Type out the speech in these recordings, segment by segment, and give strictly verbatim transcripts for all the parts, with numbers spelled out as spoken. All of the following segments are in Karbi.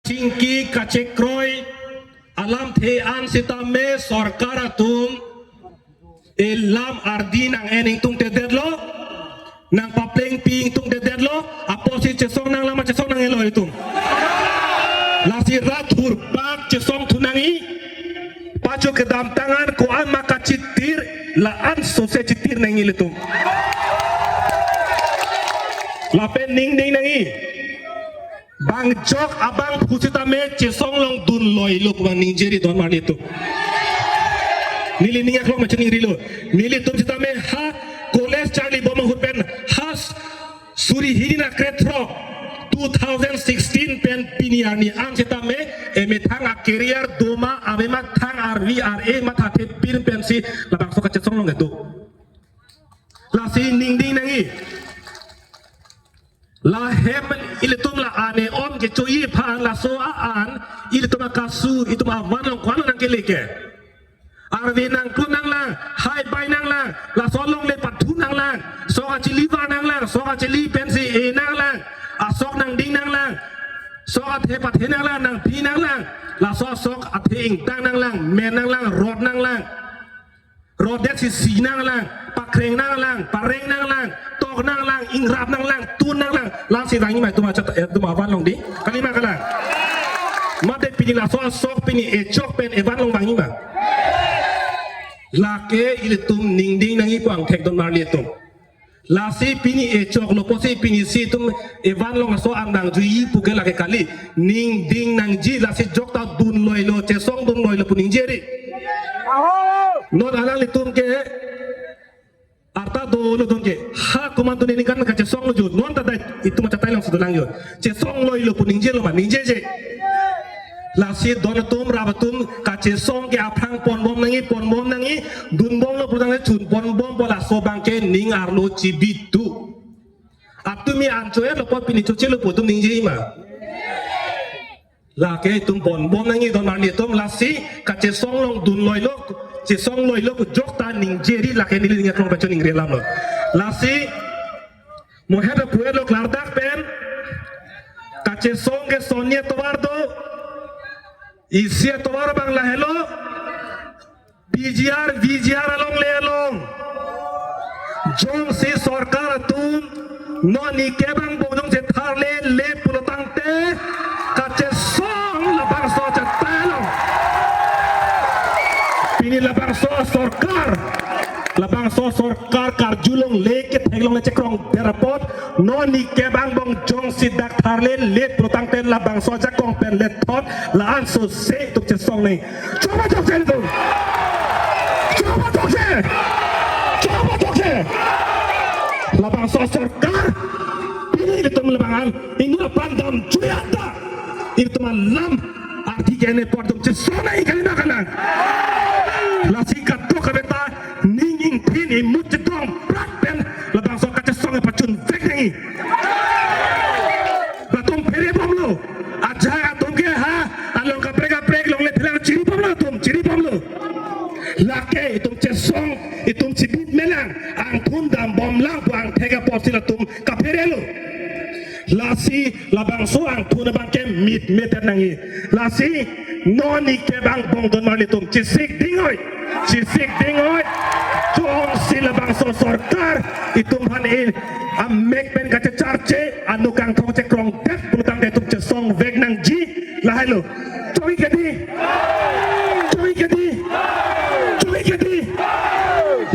chingki kachekroi alamthe an sitame sorkar atum elam ardi nang-en ingtungtedetlo, nangpaplengpi ingtungtedetlo, apotsi chesong nanglang ma chesong nanghelo itum. Lasi rat hurpak chesong thu nangji, pacho kedamtang an ko-an ma kachitir, la-an sose chitir nangji ilitum. Lapen ningding nangji. Bang jok abang pusitame chesong longdunloilo pu bang ningjeri don marli atum. Neli ning aklong ma chiningrilo. Nelitum sitame ha college charlibom ahut pen ha suri hini na krethrok two thousand sixteen pen pini arni an sitame emethang a-career doma avema thang arvi ar-e mathathe pin pensi labangso kachesong longdun. Lasi ningding nangji. Lahem ilitum la ane om kechoji aphan laso a-an ilitum akasu itum avan along ko-an nangkele ke. Arve nangklu nanglang, hai bai nanglang, laso alongle pathu nanglang, sok achilivar nanglang, sok achili pensi e nanglang, asok nangding nanglang, sok athe pathe nanglang, nangpi nanglang, laso asok athe ingtang nanglang, men nanglang, rot nanglang. Rodet si si nanglang, pakreng nanglang, pareng nanglang, tok nanglang, ingrap nanglang, tun nanglang, lasi vangji ma itum achat, eh, itum avan along dei, kalima kalang. Mate pini laso asok pini echok pen evan along vangji ma. Lake ilitum ningding nangji pu angthek don marli atum. Lasi pini echoklo pusi pini si itum evan along aso an nangjuiji pu ke lake kali. Ningding nangji lasi jokta dunloilo, chesong dunloilo pu ningjeri. Non alanglitum ke arta dolo don ke. Ha komantu ningkan kachesonglo jo. Non ta dai itum achatai lang sudulang jo. Chesongloilo pu ningjelo ma, ningjeje. Lasi don atum rap atum kachesong ke aphrang ponbom nangji, ponbom nangji, dunbomlo putang le chun ponbom pu laso abang ke ning arlo chibitu. Atumi an choherlo pu pini chochelo pu itum ningjeji ma. Lake itum ponbom nangji don marli atum lasi kachesong longdunloilo, chesongloilo jokta ningjeri lake neli ning aklong pacho ningri alamlo. Lasi mo heta puelo klardak pen kachesong ke sonni atovar do, isi atovar abang lahelo, P G R, V G R alongle along. Jongsi sorkar atum non nike bang bong jongsi tharle le pulo tangte kachesong labangso chetelo. Pini labangso sorkar, labangso sorkar karjulongle ketheklongle chekrongdet apot non nike bang bong jongsi dak tharle le pulo tangte labangso ajakong pen lethot la-an sose itum chesong nangji. Choba chokche itum. Choba chokche. Choba chokche. Labangso sorkar pini ilitum labang an inut apran damjuiya ta ilitum alam ardi ke-en apot itum chesong nangji kalima kalang. Lasi kadokave ta ning ingthin imut chedong prat pen labangso kachesong pachunvek nangji. Latum pherebomlo. Ajahak atum ke ha along kaprek kaprek longle thelang chiribomlo atum, chiribomlo. Lake itum chesong, itum chibit melang, angthun dambomlang pu angthek apotsi latum kapherelo. Lasi labangso angthun abang ke mitmeter nangji. Lasi non nike bang bong don marli atum chisik dingoi. Chisik dingoi. Jongsi labangso sorkar itum aphan e amek pen kachecharche, anu kangthong chekrongdet pulo tangte itum chesongvek nangji. Lahailo. Choi kedi. Choi kedi. Choi kedi.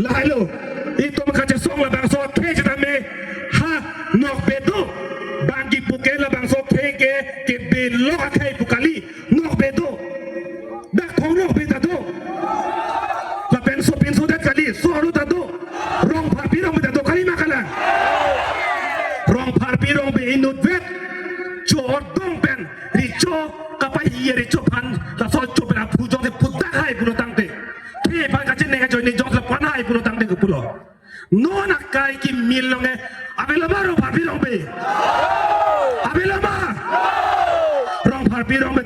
Lahailo. Itum kachesong labangso akhei sitame ha nokbe do. Bang kipu ke labangso akhei ke kebelok akhei pu kali. Nokbe do. Dak thong nokbe ta do. Lapen sopinso det kali, so-arlo ta do. Rongpharpi rongbe ta do kalima kalang. Rongpharpi rongbe inutvet cho-ot dong pen recho kapahiye recho aphan laso cho pen aphu jongsi pudak hai pulo tangte, khei aphan kachine ajoine jongsi la-an hai pulo tangte kepulo. Non akai kimi along ke avelo ma rongpharpi rongbe? Avelo ma? Rongpharpi rongbe